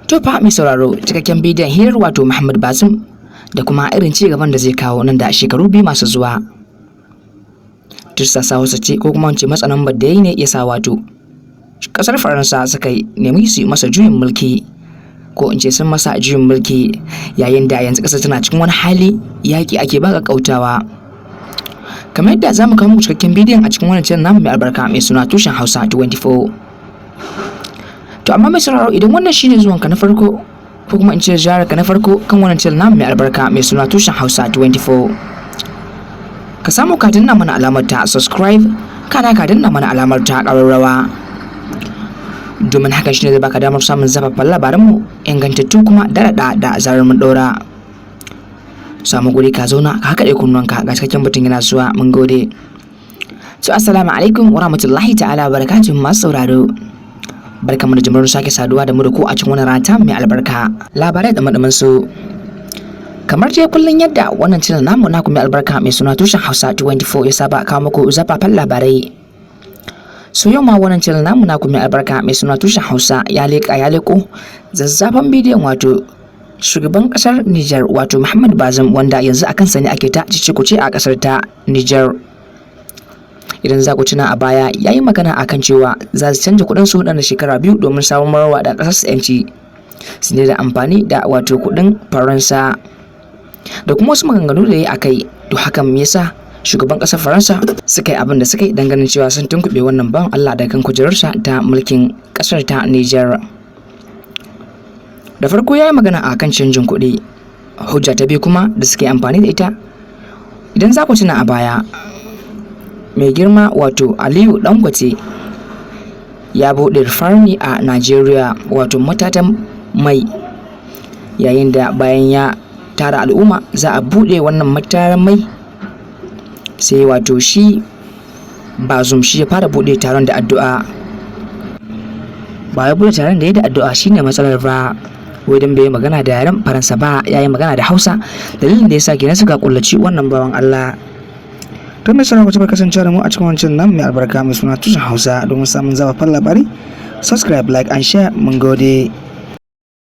To fa mai sauraro, cikakken bidiyon hirar wato Muhammad Bazoum da kuma irin ci gaban da zai kawo nan da shekaru 2 masu zuwa. Tursasa wasu ce ko kuma wance matsanan da ne ya sa wato kasar Faransa suka yi nemi su masa juyin mulki, ko in ce sun masa juyin mulki, yayin da yanzu kasar tana cikin wani hali, yaƙi ake baka kautawa. Kamar yadda za mu kawo muku cikakken bidiyon a cikin wannan channel namu mai albarka mai suna Tushen Hausa 24. To amma mai sauraro, idan wannan shine zuwanka na farko, ko kuma in ce ka na farko kan wannan channel namu mai albarka mai suna Tushen Hausa 24, ka samu ka danna mana alamar ta subscribe, kana ka danna mana alamar ta ƙararrawa, domin hakan shine zai baka damar samun zafafan labaranmu ingantattu kuma daɗaɗa da zarar mun ɗora. Samu guri ka zauna ka haɗe kunnuwanka, ga cikakken batun yana zuwa. Mun gode. To assalamu alaikum wa rahmatullahi ta'ala wa barakatuhu. Masu sauraro, barkamu da jimirin sake saduwa da mu da ku a cikin wannan rana mai albarka. Labarai da madamin su, kamar dai kullun yadda wannan channel namu naku mai albarka mai suna Tushen Hausa 24 ya saba kawo muku zafafan labarai. So yau ma wannan channel namu naku mai albarka mai suna Tushen Hausa ya leƙa, ya leƙo zazzafan bidiyon wato shugaban kasar Niger, wato Muhammad Bazoum, wanda yanzu a kansa ne ake ta cece a kasar ta Niger. Idan za ku tuna, a baya ya yi magana akan cewa za su canja kuɗin su da shekara 2 domin samarwa da ƙasar su 'yanci, su ne da amfani da wato kuɗin Faransa, da kuma wasu maganganu da ya yi a kai. To hakan me yasa shugaban ƙasar Faransa suka yi abin da suka yi don ganin cewa sun tunkuɓe wannan bawan Allah da kan kujerarsa ta mulkin ƙasar ta Niger? Da farko ya yi magana a kan canjin kuɗi. Hujja ta biyu kuma da suke amfani da ita, idan za ku tuna a baya, mai girma wato Aliyu Dangote ya buɗe refinery a Najeriya, wato matatan mai, yayin da bayan ya tara al'umma za a buɗe wannan matatan mai, sai wato shi Bazoum shi ya fara buɗe taron da addu'a. Ba ya buɗe taron da ya da addu'a shine matsalar ba, wai dan bai magana da yaren Faransa ba, ya yi magana da Hausa. Dalilin da ya sa kenan suka kullaci wannan bawan Allah. To mai sauraro, ku ci kasancewa da mu a cikin wancan nan mai albarka mai suna Tushen Hausa domin samun zafafan labari. Subscribe, like and share. Mun gode.